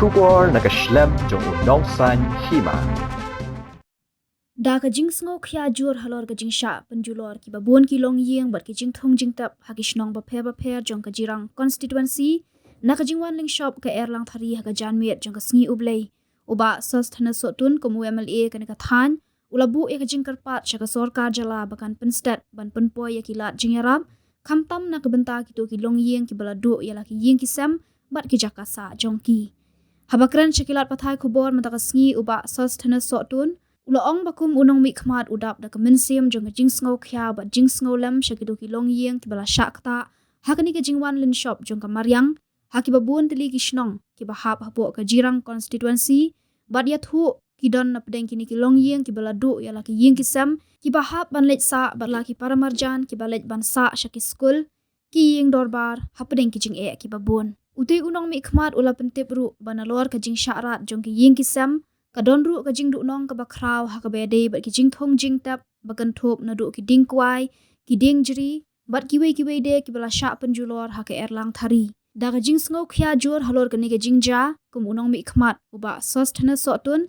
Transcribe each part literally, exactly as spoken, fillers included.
Khubor na ka shlem jong u Nongsaiñ Hima. Da ka jingsngew khia jur halor ka jingshah pynjulor kiba bun ki longïing bad ki jingthung jingtep ha ki shnong bapher bapher jong ka Jirang constituency, na ka jingwan lyngshop ka Erlang Thari ha ka janmiet jong ka sngi U Blei, u Bah Sosthenes Sohtun kum u M L A kane ka thaiñ u la buh ïa ka jingkyrpad sha ka sorkar jylla ba kan pynstet ban pynpoi ïa ki lad jingïarap, khamtam na ka bynta kito ki longïing kiba la duh ïa la ki ïing ki sem bad ki jaka sah jong ki. Haba kren sha ki lad pathai khubor mynta ka sngi, u Bah Sosthenes Sohtun u la ong ba kum u nongmihkhmat u dap da ka mynsiem jong ka jingsngew khia bad jingsngew lem sha kito ki longïing kiba la shah ktah ha kane ka jingwan lyngshop jong ka mariang ha kiba bun tylli ki shnong kiba hap hapoh ka Jirang constituency, bad ïathuh ki don na pdeng kine ki longïing kiba la duh ïa la ki ïing ki sem kiba hap ban leit sah bad la ki paramarjan kiba leit ban sah sha ki skul, ki ïing dorbar hapdeng ki jingeh kiba bun. Utei u nongmihkhmat u la pyntip ruh ba nalor ka jingshah rat jong ki ïing ki sem ka don ruh ka jingduhnong kaba khraw ha kaba ïadei bad ki jingthung jingtep ba kynthup naduh ki dieng kwai, ki dieng jri bad kiwei kiwei de kiba la shah pynjulor ha ka Erlang Thari. Da ka jingsngew khia jur halor kane ka jingjia, kum u nongmihkhmat u Bah Sosthenes Sohtun,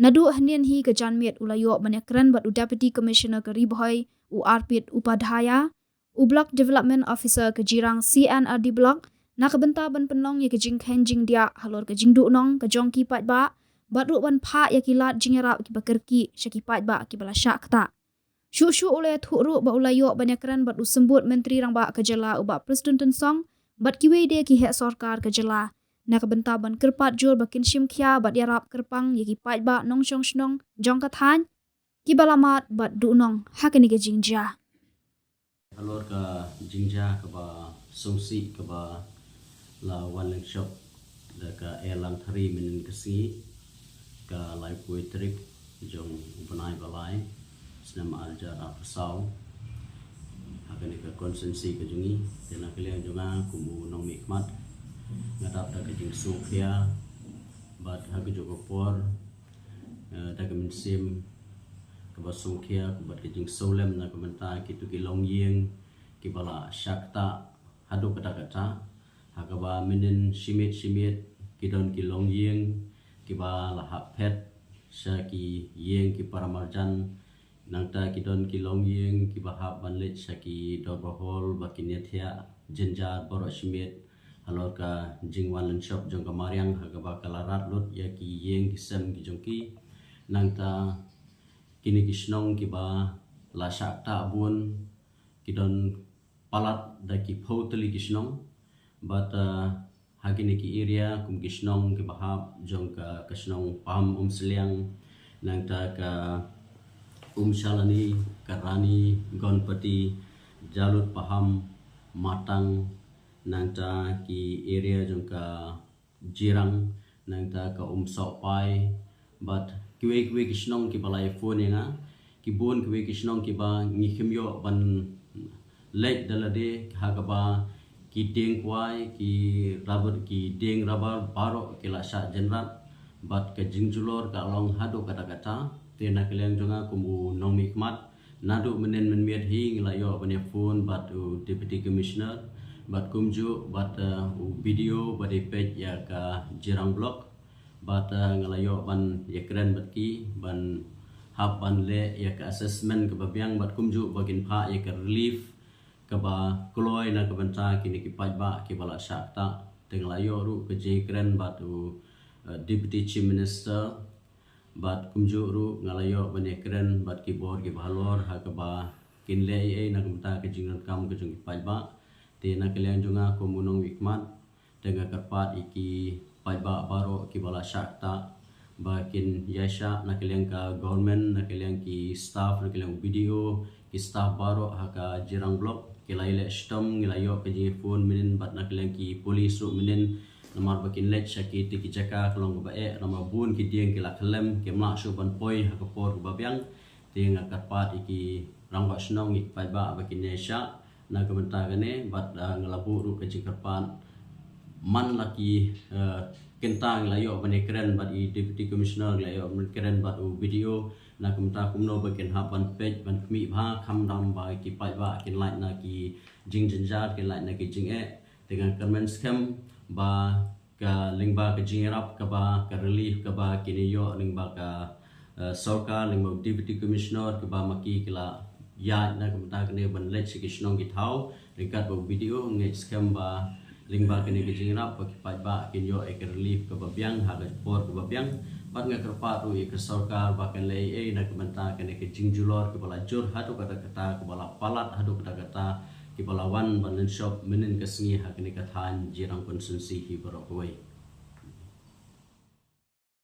naduh hynnin hi ka janmiet u la ïoh ban ïakren bad u Deputy Commissioner ka Ri Bhoi, u Arpit Upadhyaya, u Block Development Officer ka Jirang C and R D Block, na ka bynta ban pynlong ïa ka jingkheiñ jingdiah halor ka jingduhnong ka jong ki paidbah, bad ruh ban phah ïa ki lad jingïarap kiba kyrkieh sha ki paidbah kiba la shah ktah. Shuh shuh u la ïathuh ruh ba u la ïoh ban ïakren bad u Symbud Myntri Rangbah ka jylla u Bah Prestone Tynsong bad kiwei de ki heh sorkar ka jylla, na ka bynta ban kyrpad jur ba kin shim khia bad ïarap kyrpang ïa ki paidbah nongshong shnong jong ka thaiñ kiba la mad bad duhnong ha kane ka jingjia. Halor ka jingjia kaba sngewsih kaba la wan lyngshop da ka Erlang Thari mynhynnin ka sngi, ka laiphew tarik jong u bnai ba lai, snem ar hajar arphew saw, ha kane ka constituency ka jong ngi. Te na ka liang jong nga kum u nongmihkhmat, nga dap da ka jingsngewkhia bad ha kajuh ka por, eh, da ka mynsiem kaba sngewkhia bad ka jingsngewlem na ka bynta kito ki longïing kiba la shah ktah haduh katta katta, ha kaba mynhynnin shi miet shi miet ki don ki longïing kiba la hap phet sha ki ïing ki paramarjan, nangta ki don ki longïing kiba hap ban leit sha ki dorbar hall ba kin ïathiah jynjar baroh shi miet halor ka jingwan lyngshop jong ka mariang ha kaba ka la rat lut ïa ki ïing ki sem ki jong ki. Nangta kine ki shnong kiba la shah ktah bun ki don palat da ki phew tylli ki shnong, bad, eh, ha kine ki area kum ki shnong kiba hap jong ka, ka shnong Paham Umsliang, nangta ka Umshalani, ka Rani, Gonpati, Jalut Paham, Matang, nangta ki area jong ka Jirang, nangta ka Umsohpai, bad kiwei kiwei ki shnong kiba la ïa phone ïa nga, ki bun kiwei ki shnong kiba ngi khlem ïoh ban leit da lade ha kaba ki dieng kwai, ki rubber, ki dieng rubber baroh ki la shah jynrat, bad ka jingjulor ka long haduh katta katta. Te na ka liang jong nga kum u nongmihkhmat, naduh mynhynnin mynmiet hi ngi la ïoh ban ïa phone bad u Deputy Commissioner, bad kumjuh bad, eh, u B D O bad i peit ïa ka Jirang Block, bad, eh, nga la ïoh ban ïakren bad ki ban hap ban leh ïa ka assessment kaba biang bad kumjuh ba kin phah ïa ka relief kaba kloi na ka bynta kine ki paidbah kiba la shah ktah. Te nga la ïoh ruh ka jingkren bad u, eh, Deputy Chief Minister, bad kumjuh ruh nga la ïoh ban ïakren bad ki bor kiba halor ha kaba kin leh ei ei na ka bynta ka jingdonkam ka jong ki paidbah. Te na ka liang jong nga kum u nongmihkhmat, te nga kyrpad ïa ki paidbah baroh kiba la shah ktah ba kin ïaishah na ka liang ka government, na ka liang ki staff, na ka liang B D O, ki staff baroh ha ka Jirang Block ki la ïaleh shitom, ngi la ïoh ka jingïaphone mynhynnin bad na ka liang ki police ruh mynhynnin, namar ba kin leit sha kito ki jaka ka long kaba eh, namar bun ki dieng ki la khlem, kim lah shuh ban poi ha ka por kaba biang. Te nga kyrpad ïa ki rangbah shnong, ïa ki paidbah ba kin ïaishah na ka bynta kane, bad, ah, nga la buh ruh ka jingkyrpad man la ki, eh, kynta ngi la ïoh ban ïakren bad i Deputy Commissioner, ngi la ïoh ban ïakren bad u B D O na ka bynta kumno ba kin hap ban peit ban khmih bha, khamtam ba ki paidbah kin lait na ki jingjynjar, kin lait na ki jingeh. Te nga kyrmen skhem ba ka lyngba ka jingïarap kaba ka relief kaba kine ïoh lyngba ka, eh, sorkar, lyngba Deputy Commissioner kaba ma ki ki la ïaid na ka bynta kane ban leit sha ki shnong ki thaw. Ryngkat bad u B D O nga ngeit skhem ba lyngba kane ka jingïarap ba ki paidbah kin ïoh ïa ka relief kaba biang ha ka por kaba biang. Bad nga kyrpad ruh ïa ka sorkar ba kan leh ei ei na ka bynta kane ka jingjulor kaba la jur haduh katta katta, kaba la palat haduh katta katta, kiba la wan ban lynshop mynhynnin ka sngi ha kane ka thaiñ Jirang Constituency hi baroh kawei.